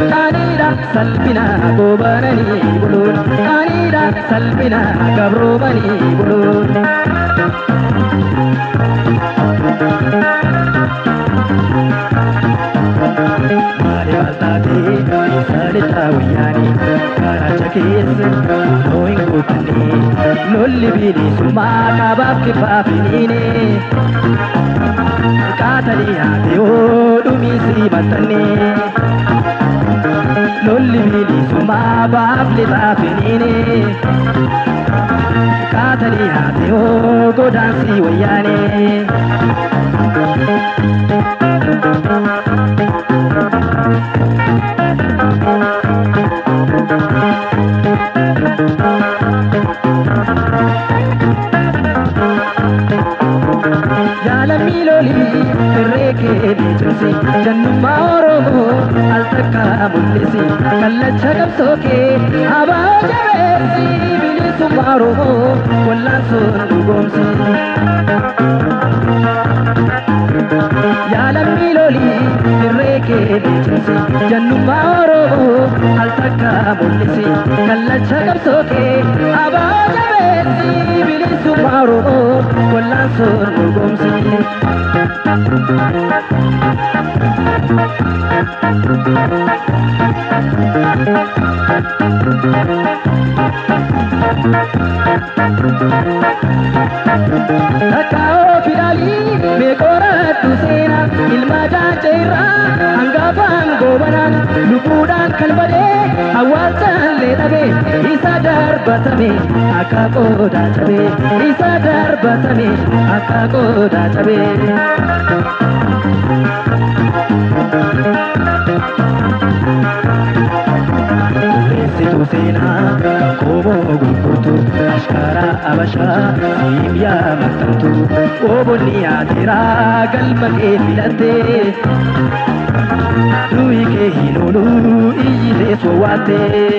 Qaaniidha salphina goobananii buluun. Qaaniidha salphina gabroomanii buluun. Maali maaltaatee isaanitti wayyaanii garacha keessa kunoo hin guutanne lolli bilisummaa qabaaf kibbaaf hiniine qaatanii haatee dhumiisii maxxanne lolli bilisummaa baaf lixaaf hiniine qaatanii haatee godaansii wayyaane. Jaalamii lolii irree kee cimsi jannummaa Oromoo al takka mul'isi kallacha qabsoo kee abaa jabeessi bilisummaa Oromoo wallaan dhugoomsi. Jaalamii lolii irree kee cimsi jannummaa Oromoo al takka mul'isi kallacha qabsoo kee abaa jabeessi bilisummaa Oromoo wallaan dhugoomsi. Takkaa'oo fidaalii meeqorattu seenaa ilma jaajaa irraa hangafaan goobanaan lubbuudhaan kan badee awwaalchallee dhabee isa darbatame akka qodaa cabee isa darbatame akka qodaa cabee. Dureessituu seenaa kan koomoo gurgurtu ashkaara abashaa siim yaa maxxantu oobonni yaateeraa galma kee filattee du'i kee hin oolu iyyitee soowwaattee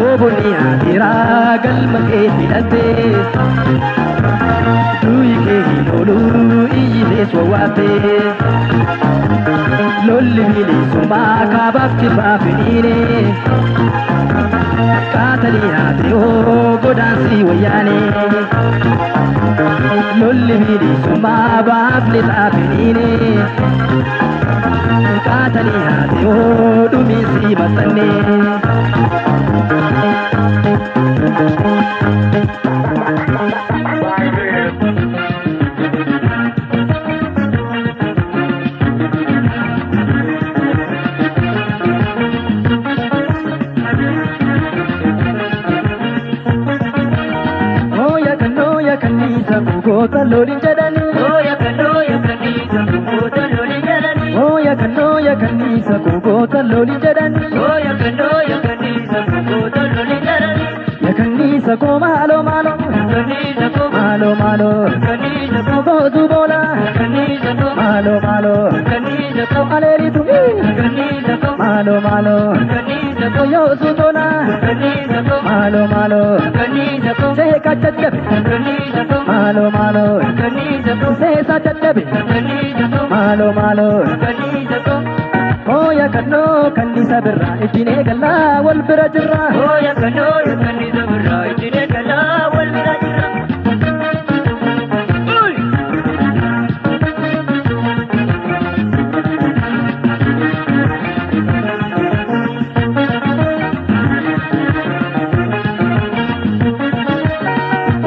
oobonni yaateeraa galma kee filattee du'i kee hin oolu iyyitee soowwaattee. Lolli bilisummaa kaabaaf kibbaaf hiniine qaatanii haatee godaansii wayyaane. Lolli bilisummaa baaf lixaaf hiniine qaatanii haatee dhumiisii maxxanne. Goota loliin jedhani. Ooya kannoo yakkanniisa goota loliin jedhani. Ooya kannoo yakkanniisa goota loliin jedhani. Ooya kannoo yakkanniisa goota loliin jedhani. Yakkanniisa koo maaloo maaloo. Yakkanniisa koo maaloo maaloo. Yakkanniisa koo gootu boola. Yakkanniisa koo maaloo maaloo. Yakkanniisa koo aleeritu. Yakkanniisa koo maaloo maaloo. Yakkanniisa koo yoosu tola. Yakkanniisa koo maaloo maaloo. Yakkanniisa koo seeka jajjabe. Yakkanniisa koo maaloo maaloo. Yakkanniisa koo seesa jajjabe. Yakkanniisa koo maaloo maaloo. Yakkanniisa koo. Ooya kannoo kannisa birraa ittiin eegallaa wal bira jirra. Ooya kannoo kannisa birraa ittiin eegallaa wal bira jirra.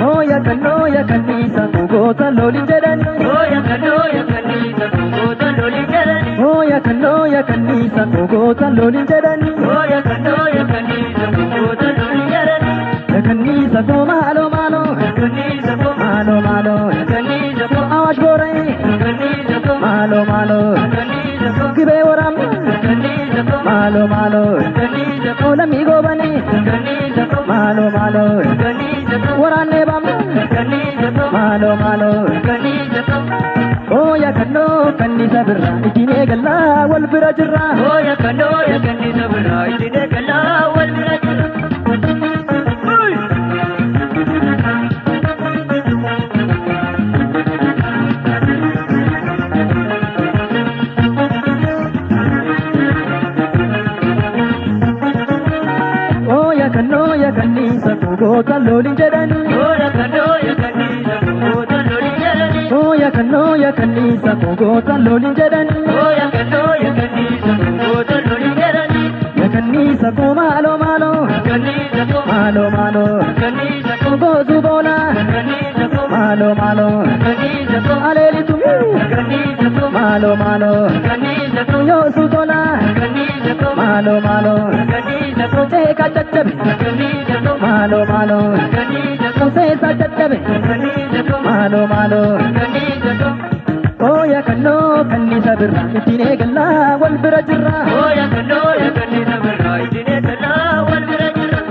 Ooya kannoo yakkanniisa goota loliin jedhani. Ooya kannoo yakkanniisa goota loliin jedhani. Ooya kannoo yakkanniisa goota loliin jedhani. Ooya kannoo yakkanniisa goota loliin jedhani. Yakkanniisa koo maaloo maaloo. Yakkanniisa koo maaloo maaloo. Yakkanniisa koo awaash boora'ee. Yakkanniisa koo maaloo maaloo. Yakkanniisa koo gibee waraabne. Yakkanniisa koo maaloo maaloo. Yakkanniisa koo lammii goobanee. Yakkanniisa koo maaloo maaloo. Yakkanniisa koo waraannee baamne. Yakkanniisa koo maaloo maaloo. Yakkanniisa koo. Ooya kannoo kannisa birraa ittiin eegallaa wal bira jirra. Ooya kannoo kannisa birraa ittiin eegallaa wal bira jirra. Goota looliin jedhani. Ooya kannoo ya kanniisa koo goota looliin jedhani. Ya kanniisa koo maaloo maaloo. Maaloo maaloo. Goosu boola. Maaloo maaloo. Aleelitu. Maaloo maaloo. Yoosu tola. Maaloo maaloo. Seeka caccabe. Maaloo maaloo. Seesa caccabe. Maaloo maaloo. Ooya kannoo kanniisa birraa ittiin eegallaa wal bira jirra. Ooya kannoo ya kanniisa birraa ittiin eegallaa wal bira jirra.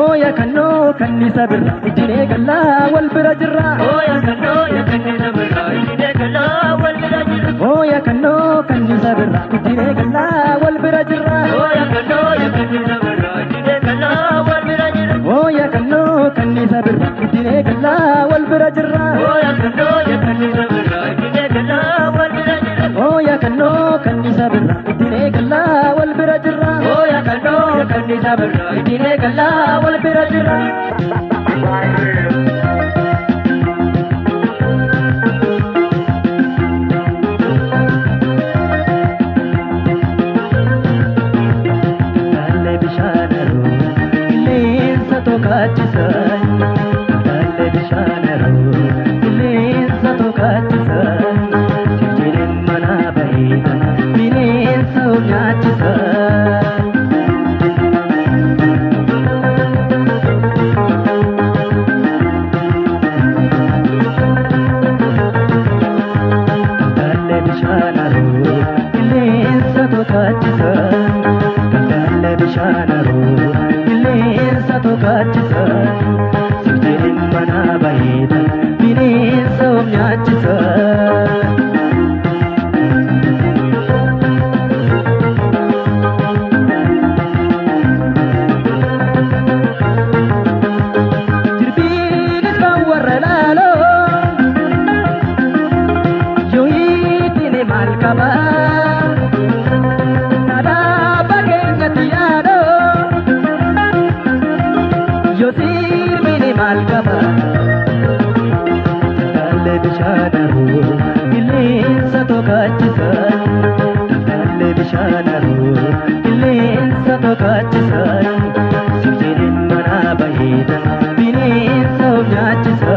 Ooya kannoo kanniisa birraa ittiin eegallaa wal bira jirra. Ooya kannoo ya kanniisa birraa ittiin eegallaa wal bira jirra. Ooya kannoo kanniisa birraa ittiin eegallaa wal bira jirra. Ooya kannoo ya kanniisa birraa ittiin eegallaa wal bira jirra. Ooya kannoo kanniisa birraa ittiin eegallaa wal bira jirra. Ooya kannoo ya kanniisa birraa ittiin eegallaa wal bira jirra. Ooya kannoo kanniisa birraa ittiin eegallaa wal bira jirra. Ooya kannoo ya kanniisa birraa ittiin eegallaa wal bira jirra. Taalee bishaan haroo qilleensa tokkaachisa. Taalee bishaan haroo qilleensa tokkaachisa. Sirjireen mana bareeda bineensa of nyaachisa. Taalee bishaan haroo qilleensa tokkaachisa. Taalee bishaan haroo qilleensa tokkaachisa. Sirjireen mana bareeda bineensa of nyaachisa. Jirbiinis kan warra laaloo yoo hiitine maal qaba? Dhadhaa keenyatti yaadoo yoo sirbine maal qaba? Taalee bishaan haroo qilleensa tokkaachisa. Taalee bishaan haroo qilleensa tokkaachisa. Sirjireen mana bareeda bineensa of nyaachisa.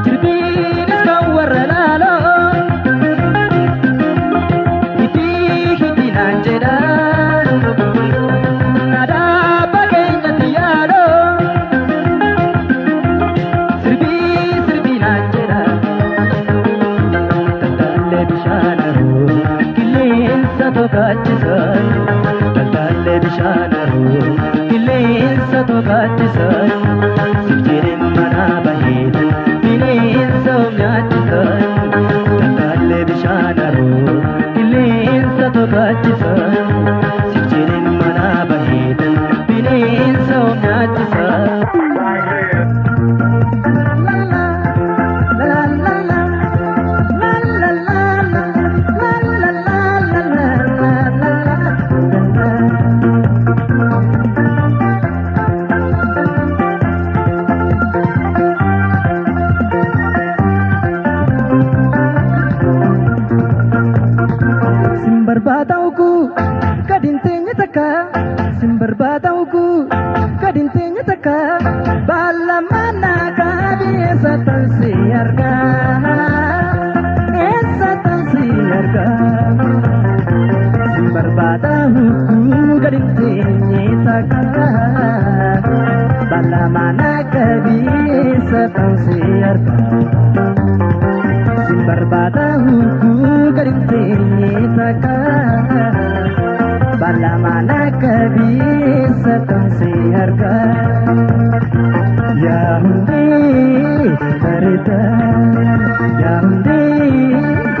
Jirbiinis kan warra laaloo itti hidhinaan jedha. Dhadhaa keenyatti yaadoo sirbii sirbinaan jedha. Taalee bishaan haroo qilleensa tokkaachisa. Taalee bishaan haroo qilleensa tokkaachisa. Sirjireen mana bareeda bineensa of nyaachisa. Taalee bishaan haroo qilleensa tokkaachisa. Sirjireen mana bareeda bineensa of nyaachisa. Sin barbaada oguu gadi hin teenye takka. Sin barbaada oguu gadi hin teenye takka. Baala mana kaabi eessa tansi argaa? Eessa tansi argaa? Sin barbaada oguu gadi hin teenye takka. Baala mana kaabi eessa tansi argaa? Sin barbaada oguu gadi hin teenye takka. Baala mana kaabi eessa tansi argaa? Yaa hundee bareedaa, yaa hundee